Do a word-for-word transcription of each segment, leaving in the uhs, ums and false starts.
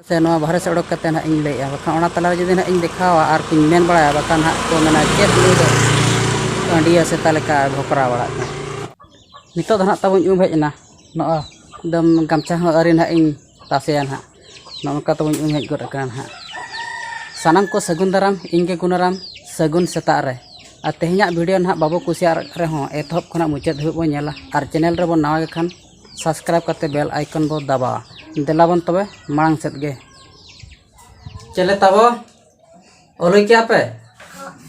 ᱥᱮ ᱱᱚᱣᱟ ᱵᱟᱦᱨᱮ ᱥᱮᱫ ᱚᱰᱚᱠ ᱠᱟᱛᱮ ᱱᱟᱦᱟᱜ ᱤᱧ ᱞᱟᱹᱭᱮᱜᱼᱟ, ᱵᱟᱠᱷᱟᱱ ᱚᱱᱟ ᱛᱟᱞᱟ ᱨᱮ ᱡᱩᱫᱤ ᱱᱟᱦᱟᱜ ᱤᱧ ᱫᱮᱠᱷᱟᱣᱟ ᱟᱨ ᱠᱚᱧ ᱢᱮᱱ ᱵᱟᱲᱟᱭᱟ, ᱵᱟᱠᱷᱟᱱ ᱱᱟᱦᱟᱜ ᱠᱚ ᱢᱮᱱᱟ, "ᱪᱮᱫ ᱱᱩᱭ ᱫᱚ ᱟᱹᱰᱤᱭᱟ ᱥᱮᱛᱟ ᱞᱮᱠᱟ ᱵᱷᱚᱠᱨᱟᱣ ᱵᱟᱲᱟᱜ ᱠᱟᱱᱟ?" ᱱᱤᱛᱚᱜ ᱫᱚ ᱱᱟᱦᱟᱜ ᱛᱟᱵᱚᱧ ᱩᱢ ᱦᱮᱡ ᱮᱱᱟ, ᱱᱚᱜᱼᱚᱭ ᱮᱠᱫᱚᱢ ᱜᱟᱢᱪᱷᱟ ᱦᱚᱸ ᱟᱹᱣᱨᱤ ᱱᱟᱦᱟᱜ ᱤᱧ ᱛᱟᱥᱮᱭᱟ ᱱᱟᱦᱟᱜ, ᱱᱚᱜᱼᱚ ᱱᱚᱝᱠᱟ ᱛᱟᱵᱚᱧ ᱩᱢ ᱦᱮᱡ ᱜᱚᱫ ᱟᱠᱟᱱᱟ ᱱᱟᱦᱟᱜ᱾ ᱥᱟᱱᱟᱢ ᱠᱚ ᱥᱟᱹᱜᱩᱱ ᱫᱟᱨᱟᱢ, ᱤᱧ ᱜᱮ ᱜᱩᱱᱟᱨᱟᱢ, ᱥᱟᱹᱜᱩᱱ ᱥᱮᱛᱟᱜ ᱨᱮ᱾ ᱟᱨ ᱛᱮᱦᱮᱧᱟᱜ ᱵᱷᱤᱰᱤᱭᱳ ᱱᱟᱦᱟᱜ ᱵᱟᱵᱚ ᱠᱩᱥᱤᱭᱟᱜ ᱨᱮᱦᱚᱸ, ᱮᱛᱚᱦᱚᱵ ᱠᱷᱚᱱᱟᱜ ᱢᱩᱪᱟᱹᱫ ᱫᱷᱟᱹᱵᱤᱡ ᱵᱚᱱ ᱧᱮᱞᱟ᱾ ᱟᱨ ᱪᱮᱱᱮᱞ ᱨᱮᱵᱚᱱ ᱱᱟᱣᱟ ᱜᱮ ᱠᱷᱟᱱ, ᱥᱟᱵᱥᱠᱨᱟᱭᱤᱵᱽ ᱠᱟᱛᱮ ᱵᱮᱞ ᱟᱭᱠᱚᱱ ᱵᱚ ᱫᱟᱵᱟᱣᱟ᱾ ᱫᱮᱞᱟ ᱵᱚᱱ ᱛᱚᱵᱮ ᱢᱟᱲᱟᱝ ᱥᱮᱫ ᱜᱮ᱾ ᱪᱮᱞᱮ ᱛᱟᱵᱚ, ᱚᱞ ᱦᱩᱭ ᱠᱮᱜᱼᱟ ᱯᱮ?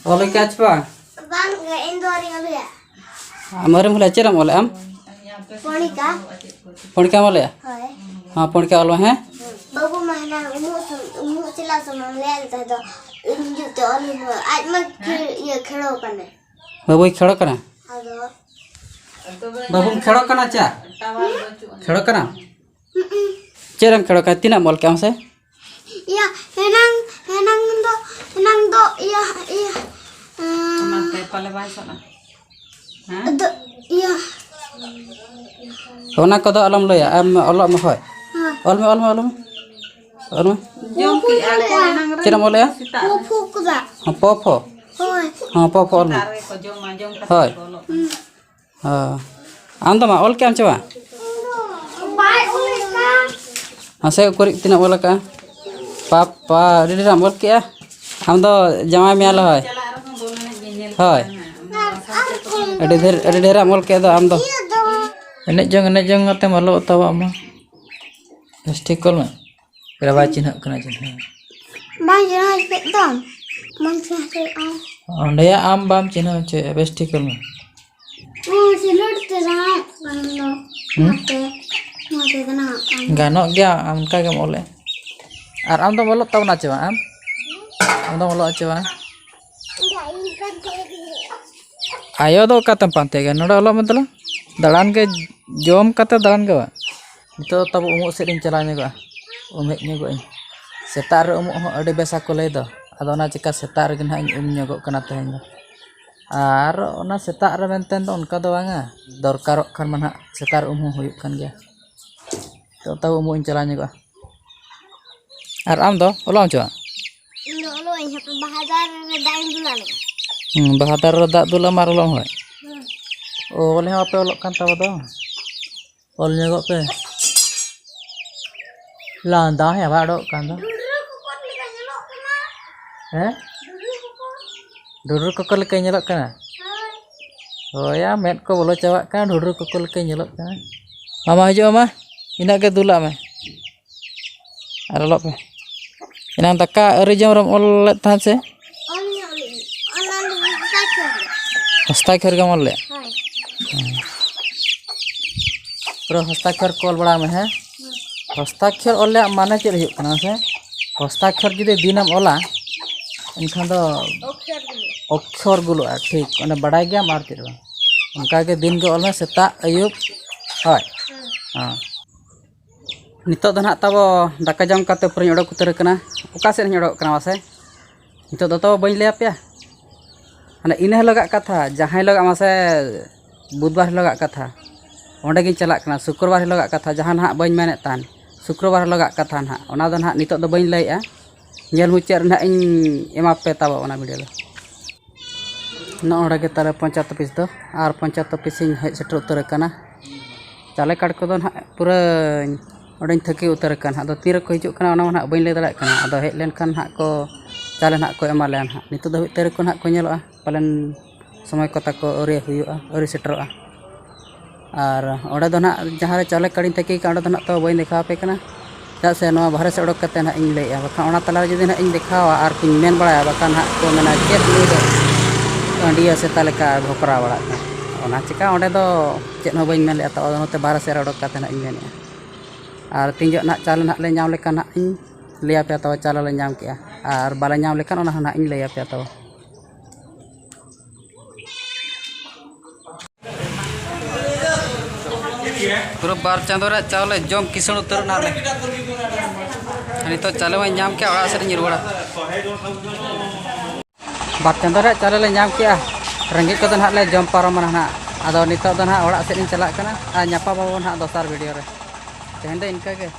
ᱚᱞ ᱦᱩᱭ ᱠᱮᱜᱼᱟ ᱪᱮ ᱵᱟᱝ? ᱵᱟᱝ ᱜᱮ, ᱤᱧ ᱫᱚ ᱟᱹᱣᱨᱤᱧ ᱚᱞ ᱦᱩᱭᱟ᱾ ᱟᱢ ᱟᱹᱣᱨᱤᱢ ᱚᱞᱟ, ᱪᱮᱫ ᱮᱢ ᱚᱞᱮᱜᱼᱟ ᱟᱢ? ᱯᱚᱬᱤᱠᱟ᱾ ᱯᱚᱬᱤᱠᱟᱢ ᱚᱞᱮᱜᱼᱟ? ᱦᱳᱭ᱾ ᱦᱮᱸ, ᱯᱚᱬᱤᱠᱟ ᱚᱞ ᱢᱮ, ᱦᱮᱸ᱾ ᱵᱟᱹᱵᱩ ᱢᱟ ᱦᱮᱱᱟᱝ ᱩᱢᱩᱜ ᱥᱚᱢ-, ᱩᱢᱩᱜ ᱪᱟᱞᱟᱜ ᱥᱚᱢᱚᱭ ᱞᱟᱹᱭ ᱞᱮᱫ ᱛᱟᱦᱮᱸ ᱫᱚ, ᱤᱧ ᱡᱩᱛᱮ ᱚᱞ ᱦᱩᱭᱩᱜᱼᱟ᱾ ᱟᱡ ᱢᱟ ᱠᱷᱮ-, ᱤᱭᱟᱹ, ᱠᱷᱮᱲᱚ ᱠᱟᱱᱟᱭ᱾ ᱵᱟᱹᱵᱩᱭ ᱠᱷᱮᱲᱚ ᱠᱟᱱᱟ? ᱟᱫᱚ ᱵᱟᱹᱵᱩᱢ ᱠᱷᱮᱲᱚ ᱠᱟᱱᱟ ᱪᱟ? ᱠᱷᱮᱲᱚ ᱠᱟᱱᱟᱢ? ᱦᱩᱸ᱾ ᱪᱮᱫ ᱮᱢ ᱠᱷᱮᱲᱚ ᱠᱟᱱᱟ? ᱛᱤᱱᱟᱹᱜ ᱮᱢ ᱚᱞ ᱠᱮᱜᱼᱟ ᱢᱟᱥᱮ? ᱤᱭᱟᱹ, ᱦᱮᱱᱟᱝ, ᱦᱮᱱᱟᱝ ᱫᱚ, ᱦᱮᱱᱟᱝ ᱫᱚ ᱤᱭᱟᱹ, ᱤᱭᱟᱹ, ᱚᱱᱟᱛᱮ ᱯᱟᱞᱮ ᱵᱟᱭ ᱥᱟᱵᱼᱟ᱾ ᱦᱮᱸ? ᱟᱫᱚ ᱤᱭᱟᱹ᱾ ᱚᱱᱟ ᱠᱚᱫᱚ ᱟᱞᱚᱢ ᱞᱟᱹᱭᱟ, ᱟᱢ ᱚᱞᱚᱜ ᱢᱮ, ᱦᱳᱭ᱾ ᱦᱮᱸ᱾ ᱚᱞ ᱢᱮ, ᱚᱞ ᱢᱮ, ᱚᱞ ᱢᱮ᱾ ᱚᱞ ᱢᱮ᱾ ᱡᱚᱢ ᱠᱮᱜᱼᱟ ᱠᱚ ᱮᱱᱟᱝ ᱨᱮ᱾ ᱪᱮᱫ ᱮᱢ ᱚᱞᱮᱜᱼᱟ? ᱥᱮᱛᱟᱜ ᱨᱮ᱾ ᱯᱷᱩ ᱠᱚᱫᱟ᱾ ᱦᱮᱸ, ᱯᱚ ᱯᱷᱚ᱾ ᱦᱳᱭ᱾ ᱦᱮᱸ, ᱯᱚ ᱯᱷᱚ ᱚᱞ ᱢᱮ᱾ ᱥᱮᱛᱟᱜ ᱨᱮᱜᱮ ᱠᱚ ᱡᱚᱢᱟ, ᱡᱚᱢ ᱠᱟᱛᱮ ᱦᱳᱭ᱾ ᱠᱚ ᱚᱞᱚᱜ ᱠᱟᱱᱟ᱾ ᱦᱮᱸ᱾ ᱟᱢ ᱫᱚ ᱢᱟ ᱚᱞ ᱠᱮᱜ ᱟᱢ ᱪᱮ ᱵᱟᱝ? ᱵᱟᱭ ᱚᱞ ᱠᱟᱱ᱾ ᱢᱟᱥᱮ ᱩᱠᱩᱨᱤᱡ ᱛᱤᱱᱟᱹᱜ ᱮᱢ ᱚᱞ ᱠᱟᱜᱼᱟ? ᱯᱟᱯᱟ, ᱟᱹᱰᱤ ᱰᱷᱮᱨ ᱮᱢ ᱚᱞ ᱠᱮᱜᱼᱟ᱾ ᱟᱢ ᱫᱚ ᱡᱟᱶᱟᱭ ᱢᱮᱭᱟ ᱞᱮ ᱦᱳᱭ᱾ ᱪᱟᱞᱟᱜ ᱨᱮᱦᱚᱸ ᱫᱚᱢᱮ ᱧᱮᱧᱮᱞ ᱦᱳᱭ᱾ ᱠᱟᱱᱟ ᱦᱟᱸᱜ᱾ ᱟᱹᱰᱤ ᱰᱷᱮᱨ, ᱟᱹᱰᱤ ᱰᱷᱮᱨ ᱮᱢ ᱚᱞ ᱠᱮᱜᱼᱟ ᱫᱚ ᱟᱢ ᱫᱚ᱾ ᱮᱱᱮᱡ ᱡᱚᱝ, ᱮᱱᱮᱡ ᱡᱚᱝ ᱠᱟᱛᱮᱢ ᱚᱞᱚᱜ ᱛᱟᱵᱚ ᱟᱢ ᱢᱟ᱾ ᱵᱮᱥ ᱴᱷᱤᱠ ᱚᱞ ᱢᱮ᱾ ᱯᱮᱲᱟ ᱵᱟᱭ ᱪᱤᱱᱦᱟᱹᱜ ᱠᱟᱱᱟ, ᱪᱤᱱᱦᱟᱹ᱾ ᱵᱟᱝ ᱪᱤᱱᱦᱟᱹ ᱠᱮᱫ ᱫᱚ᱾ ᱵᱟᱝ ᱪᱤᱱᱦᱟᱹ ᱠᱮᱫ ᱟᱢ᱾ ᱚᱸᱰᱮᱭᱟᱜ ᱟᱢ ᱵᱟᱢ ᱪᱤᱱᱦᱟᱹ ᱦᱚᱪᱚᱭᱮᱫᱼᱟ, ᱵᱮᱥ ᱴᱷᱤᱠ ᱚᱞ ᱢᱮ᱾ ᱚ, ᱥᱤᱞᱦᱟᱹᱴ ᱛᱮ ᱡᱟᱦᱟᱸ ᱠᱟᱱ ᱫᱚ᱾ ᱦᱩᱸ? ᱚᱱᱟᱛᱮ, ᱚᱱᱟᱛᱮ ᱜᱟᱱᱚᱜ ᱠᱟᱱ᱾ ᱜᱟᱱᱚᱜ ᱜᱮᱭᱟ, ᱟᱢ ᱚᱱᱠᱟ ᱜᱮᱢ ᱚᱞᱮᱫ᱾ ᱟᱨ ᱟᱢ ᱫᱚᱢ ᱚᱞᱚᱜ ᱛᱟᱵᱚᱱᱟ ᱪᱮ ᱵᱟᱝ? ᱟᱢ? ᱟᱢ ᱫᱚᱢ ᱚᱞᱚᱜᱼᱟ ᱪᱮ ᱵᱟᱝ? ᱟᱭᱳ ᱫᱚ ᱚᱠᱟᱛᱮᱢ ᱯᱟᱱᱛᱮ ᱜᱮᱭᱟ? ᱱᱚᱰᱮ ᱚᱞᱚᱜ ᱢᱮ ᱫᱮᱞᱟ᱾ ᱫᱟᱬᱟᱱ ᱜᱮ, ᱡᱚᱢ ᱠᱟᱛᱮ ᱫᱟᱬᱟᱱ ᱜᱮ ᱵᱟᱝ᱾ ᱱᱤᱛᱚᱜ ᱫᱚ ᱛᱟᱵᱚ ᱩᱢᱩᱜ ᱥᱮᱫ ᱤᱧ ᱪᱟᱞᱟᱣ ᱧᱚᱜᱚᱜᱼᱟ᱾ ᱩᱢ ᱦᱮᱡ ᱧᱚᱜᱚᱜ ᱟᱹᱧ᱾ ᱥᱮᱛᱟᱜ ᱨᱮ ᱩᱢᱩᱜ ᱦᱚᱸ ᱟᱹᱰᱤ ᱵᱮᱥᱟ ᱠᱚ ᱞᱟᱹᱭ ᱫᱚ᱾ ᱟᱫᱚ ᱚᱱᱟ ᱪᱤᱠᱟ ᱥᱮᱛᱟᱜ ᱨᱮᱜᱮ ᱱᱟᱦᱟᱜ ᱤᱧ ᱩᱢ ᱧᱚᱜᱚᱜ ᱠᱟᱱᱟ ᱛᱮᱦᱮᱧ ᱫᱚ᱾ ᱟᱨ ᱚᱱᱟ ᱥᱮᱛᱟᱜ ᱨᱮ ᱢᱮᱱᱛᱮ ᱫᱚ ᱚᱱᱠᱟ ᱫᱚ ᱵᱟᱝᱟ᱾ ᱫᱚᱨᱠᱟᱨᱚᱜ ᱠᱷᱟᱱ ᱢᱟ ᱱᱟᱦᱟᱜ ᱥᱮᱛᱟᱜ ᱨᱮ ᱩᱢ ᱦᱚᱸ ᱦᱩᱭᱩᱜ ᱠᱟᱱ ᱜᱮᱭᱟ᱾ ᱛᱚ ᱛᱟᱵᱚ ᱩᱢᱩᱜ ᱤᱧ ᱪᱟᱞᱟᱣ ᱧᱚᱜᱚᱜᱼᱟ᱾ ᱟᱨ ᱟᱢ ᱫᱚ ᱚᱞᱚᱜ ᱮᱢ ᱪᱚ? ᱤᱧ ᱫᱚ ᱚᱞᱚᱜ ᱟᱹᱧ ᱦᱟᱯᱮ, ᱵᱟᱦᱟ ᱫᱟᱨᱮ ᱨᱮ ᱫᱟᱜ ᱤᱧ ᱫᱩᱞᱟ ᱞᱮ᱾ ᱦᱩᱸ, ᱵᱟᱦᱟ ᱫᱟᱨᱮ ᱨᱮ ᱫᱟᱜ ᱫᱩᱞ ᱟᱢ ᱟᱨ ᱚᱞᱚᱜ ᱮᱢ ᱦᱳᱭ᱾ ᱦᱩᱸ᱾ ᱚ, ᱚᱞ ᱦᱚᱸ ᱵᱟᱯᱮ ᱚᱞᱚᱜ ᱠᱟᱱ ᱛᱟᱵᱚ ᱫᱚ᱾ ᱚᱞ ᱧᱚᱜᱚᱜ ᱯᱮ᱾ ᱞᱟᱸᱫᱟ ᱦᱚᱸ ᱟᱵᱟᱨ ᱚᱰᱚᱠ ᱠᱟᱱ ᱫᱚ᱾ ᱰᱩᱰᱨᱩ ᱠᱚᱠᱚᱨ ᱞᱮᱠᱟ ᱧᱮᱞᱚᱜ ᱠᱟᱱᱟ᱾ ᱦᱮᱸ? ᱰᱩᱰᱨᱩ ᱠᱚᱠᱚᱨ᱾ ᱰᱩᱰᱨᱩ ᱠᱚᱠᱚᱨ ᱞᱮᱠᱟᱭ ᱧᱮᱞᱚᱜ ᱠᱟᱱᱟ? ᱦᱳᱭ᱾ ᱦᱳᱭ, ᱭᱟ, ᱢᱮᱫ ᱠᱚ ᱵᱚᱞᱚ ᱪᱟᱵᱟᱜ ᱠᱟᱱᱟ, ᱰᱩᱰᱨᱩ ᱠᱚᱠᱚᱨ ᱞᱮᱠᱟᱭ ᱧᱮᱞᱚᱜ ᱠᱟᱱᱟ᱾ ᱢᱟᱢᱟ ᱦᱤᱡᱩᱜ ᱢᱮ ᱢᱟ, ᱤᱱᱟᱹᱜ ᱜᱮ ᱫᱩᱞᱟᱜ ᱢᱮ᱾ ᱟᱨ ᱚᱞᱚᱜ ᱯᱮ᱾ ᱮᱱᱟᱝ ᱫᱟᱠᱟ ᱟᱹᱣᱨᱤ ᱡᱚᱢ ᱨᱮᱢ ᱚᱞ ᱞᱮᱫ ᱛᱟᱦᱮᱸᱫ ᱥᱮ? ᱚᱞ ᱧᱚᱜ ᱞᱮᱫᱟᱹᱧ᱾ ᱚᱱᱟ ᱫᱚ ᱦᱚᱥᱛᱟᱠᱷᱚᱨ ᱨᱮ᱾ ᱦᱚᱥᱛᱟᱠᱷᱚᱨ ᱜᱮᱢ ᱚᱞ ᱞᱮᱫᱼᱟ? ᱦᱳᱭ᱾ ᱦᱮᱸ᱾ ᱯᱩᱨᱟᱹ ᱦᱚᱥᱛᱟᱠᱷᱚᱨ ᱠᱚ ᱚᱞ ᱵᱟᱲᱟᱭ ᱢᱮ, ᱦᱮᱸ? ᱦᱮᱸ᱾ ᱦᱚᱥᱛᱟᱠᱷᱚᱨ ᱚᱞ ᱨᱮᱭᱟᱜ ᱢᱟᱱᱮ ᱪᱮᱫ ᱦᱩᱭᱩᱜ ᱠᱟᱱᱟ ᱢᱟᱥᱮ? ᱦᱚᱥᱛᱟᱠᱷᱚᱨ ᱡᱩᱫᱤ ᱫᱤᱱᱮᱢ ᱚᱞᱟ, ᱮᱱᱠᱷᱟᱱ ᱫᱚ ᱚᱠᱠᱷᱚᱨ ᱜᱩᱞᱩ᱾ ᱚᱠᱠᱷᱚᱨ ᱜᱩᱞᱩᱜᱼᱟ, ᱴᱷᱤᱠ᱾ ᱚᱱᱟ ᱵᱟᱰᱟᱭ ᱜᱮᱭᱟᱢ ᱟᱨ ᱪᱮᱫ ᱵᱟᱝ᱾ ᱚᱱᱠᱟᱜᱮ ᱫᱤᱱ ᱜᱮ ᱚᱞ ᱢᱮ, ᱥᱮᱛᱟᱜ, ᱟᱹᱭᱩᱵ, ᱦᱳᱭ᱾ ᱦᱮᱸ᱾ ᱦᱮᱸ᱾ ᱱᱤᱛᱚᱜ ᱫᱚ ᱱᱟᱦᱟᱜ ᱛᱟᱵᱚ ᱫᱟᱠᱟ ᱡᱚᱢ ᱠᱟᱛᱮ ᱯᱩᱨᱟᱹᱧ ᱚᱰᱚᱠ ᱩᱛᱟᱹᱨ ᱟᱠᱟᱱᱟ᱾ ᱚᱠᱟ ᱥᱮᱫ ᱤᱧ ᱚᱰᱚᱠ ᱠᱟᱱᱟ ᱢᱟᱥᱮ? ᱱᱤᱛᱚᱜ ᱫᱚ ᱛᱟᱵᱚ ᱵᱟᱹᱧ ᱞᱟᱹᱭ ᱟᱯᱮᱭᱟ᱾ ᱢᱟᱱᱮ ᱤᱱᱟᱹ ᱦᱤᱞᱳᱜᱟᱜ ᱠᱟᱛᱷᱟ, ᱡᱟᱦᱟᱸ ᱦᱤᱞᱳᱜᱟᱜ ᱢᱟᱥᱮ ᱵᱩᱫᱷᱵᱟᱨ ᱦᱤᱞᱳᱜᱟᱜ ᱠᱟᱛᱷᱟ, ᱚᱸᱰᱮ ᱜᱤᱧ ᱪᱟᱞᱟᱜ ᱠᱟᱱᱟ᱾ ᱥᱩᱠᱨᱵᱟᱨ ᱦᱤᱞᱳᱜᱟᱜ ᱠᱟᱛᱷᱟ, ᱡᱟᱦᱟᱸ ᱱᱟᱦᱟᱜ ᱵᱟᱹᱧ ᱢᱮᱱᱮᱫ ᱛᱟᱦᱮᱱ, ᱥᱩᱠᱨᱵᱟᱨ ᱦᱤᱞᱳᱜᱟᱜ ᱠᱟᱛᱷᱟ ᱱᱟᱦᱟᱜ, ᱚᱱᱟ ᱫᱚ ᱱᱟᱦᱟᱜ ᱱᱤᱛᱚᱜ ᱫᱚ ᱵᱟᱹᱧ ᱞᱟᱹᱭᱮᱜᱼᱟ᱾ ᱧᱮᱞ ᱢᱩᱪᱟᱹᱫ ᱨᱮ ᱱᱟᱦᱟᱜ ᱤᱧ ᱮᱢᱟ ᱯᱮ ᱛᱟᱵᱚ ᱚᱱᱟ ᱵᱷᱤᱰᱤᱭᱳ ᱫᱚ᱾ ᱱᱚᱜᱼᱚ ᱱᱚᱰᱮ ᱜᱮ ᱛᱟᱞᱮ ᱯᱚᱧᱪᱟᱭᱮᱛ ᱚᱯᱷᱤᱥ ᱫᱚ, ᱟᱨ ᱯᱚᱧᱪᱟᱭᱮᱛ ᱚᱯᱷᱤᱥ ᱤᱧ ᱦᱮᱡ ᱥᱮᱴᱮᱨ ᱩᱛᱟᱹᱨ ᱟᱠᱟᱱᱟ᱾ ᱪᱟᱣᱞᱮ ᱠᱟᱨᱰ ᱠᱚᱫᱚ ᱱᱟᱦᱟᱜ ᱯᱩᱨᱟᱹ ᱚᱸᱰᱮᱧ ᱛᱷᱟᱹᱠᱤ ᱩᱛᱟᱹᱨ ᱟᱠᱟᱱᱟ᱾ ᱟᱫᱚ ᱛᱤ ᱨᱮᱠᱚ ᱦᱤᱡᱩᱜ ᱠᱟᱱᱟ, ᱚᱱᱟ ᱢᱟ ᱱᱟᱦᱟᱜ ᱵᱟᱹᱧ ᱞᱟᱹᱭ ᱫᱟᱲᱮᱭᱟᱜ ᱠᱟᱱᱟ᱾ ᱟᱫᱚ ᱦᱮᱡ ᱞᱮᱱᱠᱷᱟᱱ ᱱᱟᱦᱟᱜ ᱠᱚ ᱪᱟᱣᱞᱮ ᱱᱟᱦᱟᱜ ᱠᱚ ᱮᱢᱟ ᱞᱮᱭᱟ ᱱᱟᱦᱟᱜ᱾ ᱱᱤᱛᱚᱜ ᱫᱷᱟᱹᱵᱤᱡ ᱛᱟᱹᱨᱤᱠᱷ ᱠᱚ ᱱᱟᱦᱟᱜ ᱠᱚ ᱧᱮᱞᱚᱜᱼᱟ, ᱯᱟᱞᱮᱱ ᱥᱚᱢᱚᱭ ᱠᱚ ᱛᱟᱠᱚ ᱟᱹᱣᱨᱤ ᱦᱩᱭᱩᱜᱼᱟ, ᱟᱹᱣᱨᱤ ᱥᱮᱴᱮᱨᱚᱜᱼᱟ᱾ ᱟᱨ ᱚᱸᱰᱮ ᱫᱚ ᱱᱟᱦᱟᱜ ᱡᱟᱦᱟᱸ ᱨᱮ ᱪᱟᱣᱞᱮ ᱠᱟᱨᱰᱤᱧ ᱛᱟᱹᱠᱤ ᱠᱟᱜᱼᱟ, ᱚᱸᱰᱮ ᱫᱚ ᱱᱟᱦᱟᱜ ᱛᱚ ᱵᱟᱹᱧ ᱫᱮᱠᱷᱟᱣ ᱟᱯᱮ ᱠᱟᱱᱟ, ᱪᱮᱫᱟᱜ ᱥᱮ ᱱᱚᱣᱟ ᱵᱟᱦᱨᱮ ᱥᱮᱫ ᱚᱰᱚᱠ ᱠᱟᱛᱮ ᱱᱟᱦᱟᱜ ᱤᱧ ᱞᱟᱹᱭᱮᱜᱼᱟ᱾ ᱵᱟᱠᱷᱟᱱ ᱚᱱᱟ ᱛᱟᱞᱟ ᱨᱮ ᱡᱩᱫᱤ ᱱᱟᱦᱟᱜ ᱤᱧ ᱫᱮᱠᱷᱟᱣᱟ ᱟᱨ ᱠᱚᱧ ᱢᱮᱱ ᱵᱟᱲᱟᱭᱟ, ᱵᱟᱠᱷᱟᱱ ᱱᱟᱦᱟᱜ ᱠᱚ ᱢᱮᱱᱟ, "ᱪᱮᱫ ᱱᱩᱭ ᱫᱚ ᱟᱹᱰᱤ ᱥᱮᱛᱟ ᱞᱮᱠᱟ ᱵᱷᱚᱠᱨᱟᱣ ᱵᱟᱲᱟᱜ ᱠᱟᱱᱟ?" ᱚᱱᱟ ᱪᱤᱠᱟ ᱚᱸᱰᱮ ᱫᱚ ᱪᱮᱫ ᱦᱚᱸ ᱵᱟᱹᱧ ᱢᱮᱱ ᱞᱮᱜᱼᱟ᱾ ᱛᱚ ᱟᱫᱚ ᱱᱚᱛᱮ ᱵᱟᱦᱨᱮ ᱥᱮᱫ ᱨᱮ ᱚᱰᱚᱠ ᱠᱟᱛᱮ ᱱᱟᱦᱟᱜ ᱤᱧ ᱢᱮᱱᱮᱜᱼᱟ᱾ ᱟᱨ ᱛᱤᱱ ᱡᱚᱦᱚᱜ ᱱᱟᱦᱟᱜ ᱪᱟᱣᱞᱮ ᱱᱟᱦᱟᱜ ᱞᱮ ᱧᱟᱢ ᱞᱮᱠᱷᱟᱱ ᱱᱟᱦᱟᱜ ᱤᱧ ᱞᱟᱹᱭ ᱟᱯᱮᱭᱟ, ᱛᱚᱵᱮ ᱪᱟᱣᱞᱮ ᱞᱮ ᱧᱟᱢ ᱠᱮᱜᱼᱟ᱾ ᱟᱨ ᱵᱟᱞᱮ ᱧᱟᱢ ᱞᱮᱠᱷᱟᱱ ᱚᱱᱟ ᱦᱚᱸ ᱱᱟᱦᱟᱜ ᱤᱧ ᱞᱟᱹᱭ ᱟᱯᱮᱭᱟ ᱛᱚᱵᱮ᱾ ᱯᱩᱨᱟᱹ ᱵᱟᱨ ᱪᱟᱸᱫᱳ ᱨᱮᱭᱟᱜ ᱪᱟᱣᱞᱮ ᱡᱚᱢ ᱠᱤᱥᱟᱹᱬ ᱩᱛᱟᱹᱨ ᱮᱱᱟ ᱞᱮ᱾ ᱱᱤᱛᱚᱜ ᱪᱟᱣᱞᱮ ᱢᱟᱧ ᱧᱟᱢ ᱠᱮᱜᱼᱟ, ᱚᱲᱟᱜ ᱥᱮᱫ ᱤᱧ ᱨᱩᱣᱟᱹᱲᱟ᱾ ᱵᱟᱨ ᱪᱟᱸᱫᱳ ᱨᱮᱭᱟᱜ ᱪᱟᱣᱞᱮ ᱞᱮ ᱧᱟᱢ ᱠᱮᱜᱼᱟ᱾ ᱨᱮᱸᱜᱮᱡ ᱠᱚᱫᱚ ᱱᱟᱦᱟᱜ ᱞᱮ ᱡᱚᱢ ᱯᱟᱨᱚᱢ ᱮᱱᱟ ᱱᱟᱦᱟᱜ᱾ ᱟᱫᱚ ᱱᱤᱛᱚᱜ ᱫᱚ ᱱᱟᱦᱟᱜ ᱚᱲᱟᱜ ᱥᱮᱫ ᱤᱧ ᱪᱟᱞᱟᱜ ᱠᱟᱱᱟ ᱟᱨ ᱧᱟᱯᱟᱢ ᱟᱵᱚᱱ ᱱᱟᱦᱟᱜ ᱫᱚᱥᱟᱨ ᱵᱷᱤᱰᱤᱭᱳ ᱨᱮ᱾ ᱛᱮᱦᱮᱧ ᱫᱚ ᱤᱱᱠᱟᱹ ᱜᱮ᱾